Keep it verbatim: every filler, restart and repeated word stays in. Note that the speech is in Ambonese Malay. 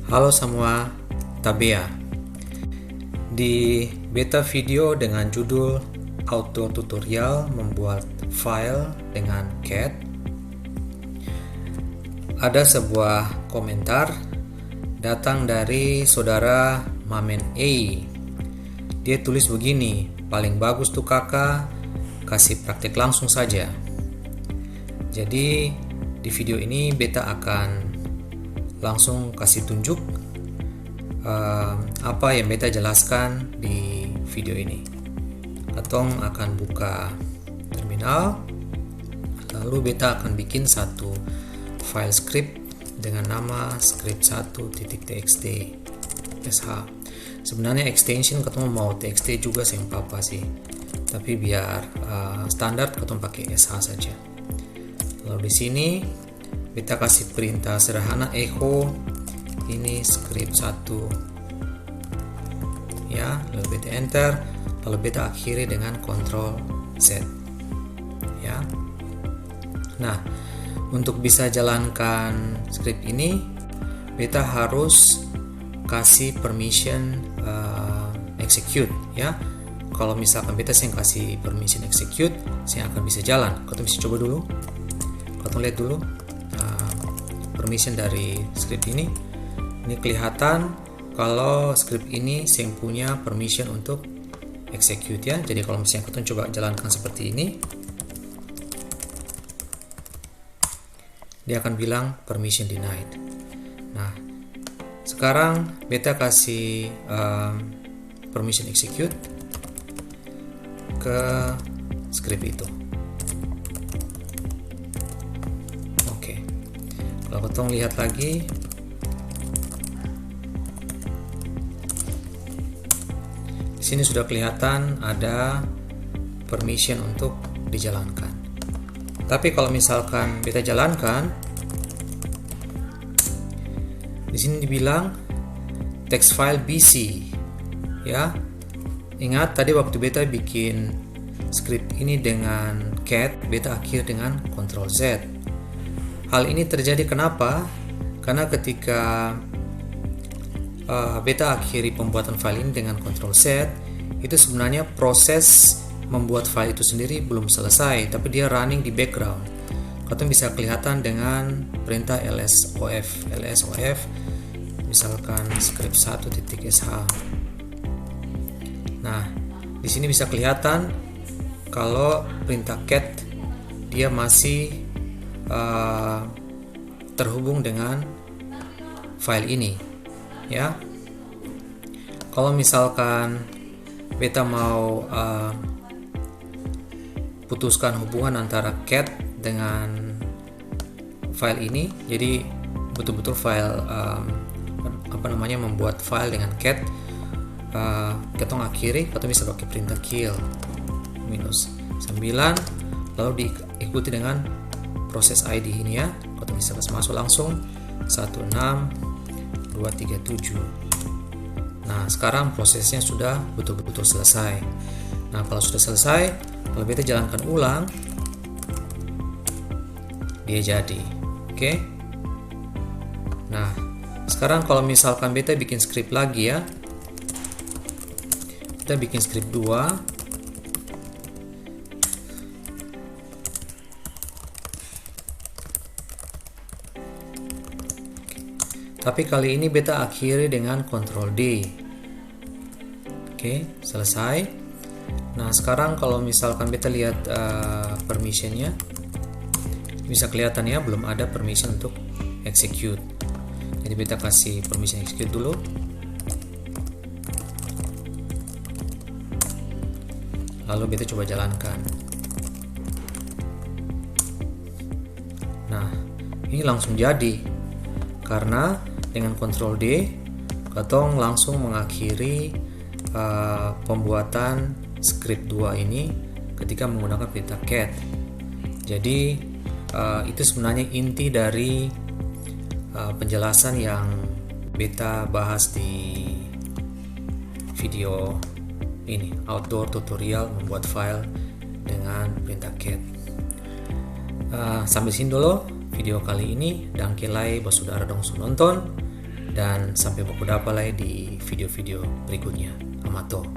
Halo samua, tabea. Di beta video dengan judul Auto Tutorial Membuat File dengan cat, ada sebuah komentar datang dari saudara Mamen Ei. Dia tulis begini, "Paling bagus tu kaka kasi praktek langsung saja." Jadi, di video ini beta akan langsung kasi tunjuk, eh, apa yang beta jelaskan di video ini. Katong akan buka terminal, lalu beta akan bikin satu file script dengan nama script satu titik T X T S H. Sebenarnya extension katong mau T X T juga seng papa sih, tapi biar, eh, standar katong pake S H saja. Lalu di sini beta kasih perintah sederhana echo ini script satu, ya, lalu beta enter, lalu beta akhiri dengan Ctrl Z, ya. Nah, untuk bisa jalankan script ini, beta harus kasih permission, eh, execute, ya. Kalau misalkan beta seng kasih permission execute, seng akan bisa jalan. Katong bisa coba dulu. Katong lihat dulu, eh, permission dari script ini. Ini kelihatan kalau script ini seng punya permission untuk execute, ya. Jadi kalau misalnya katong coba jalankan seperti ini, dia akan bilang permission denied. Nah, sekarang beta kasih, um, permission execute ke script itu. Oke. Kalau katong lihat lagi, di sini sudah kelihatan ada permission untuk dijalankan. Tapi kalau misalkan beta jalankan, di sini dibilang text file busy, ya. Ingat tadi waktu beta bikin script ini dengan cat, beta akhir dengan Ctrl Z. Hal ini terjadi kenapa? Karena ketika, eh, beta akhiri pembuatan file ini dengan Ctrl Z, itu sebenarnya proses membuat file itu sendiri belum selesai, tapi dia running di background. Katong bisa kelihatan dengan perintah L S O F, L S O F, misalkan script satu titik S H. Nah, di sini bisa kelihatan kalau perintah cat dia masih, eh, terhubung dengan file ini, ya. Kalau misalkan beta mau, eh, putuskan hubungan antara cat dengan file ini, jadi betul-betul file, em, apa namanya, membuat file dengan cat, eh, katong akhiri, katong bisa pakai perintah kill minus sembilan, lalu diikuti dengan proses I D ini, ya, katong bisa kas masuk langsung satu enam dua tiga tujuh. Nah, sekarang prosesnya sudah betul-betul selesai. Nah, kalau sudah selesai, kalau beta jalankan ulang, dia jadi. Oke. Nah, sekarang kalau misalkan beta bikin script lagi, ya. Kita bikin script dua. Tapi kali ini beta akhiri dengan Ctrl D. Oke, selesai. Nah, sekarang kalau misalkan beta lihat, eh, permission-nya, bisa kelihatan, ya, belum ada permission untuk execute. Jadi beta kasih permission execute dulu. Lalu beta coba jalankan. Nah, ini langsung jadi. Karena dengan Ctrl D, katong langsung mengakhiri, eh, pembuatan script dua ini ketika menggunakan perintah cat. Jadi, eh, itu sebenarnya inti dari, eh, penjelasan yang beta bahas di video ini, outdoor tutorial membuat file dengan perintah cat. Eh, sampai sini dulu video kali ini. Dangke lai basudara dong su nonton. Dan sampe baku dapa lai di video-video berikutnya. Amato.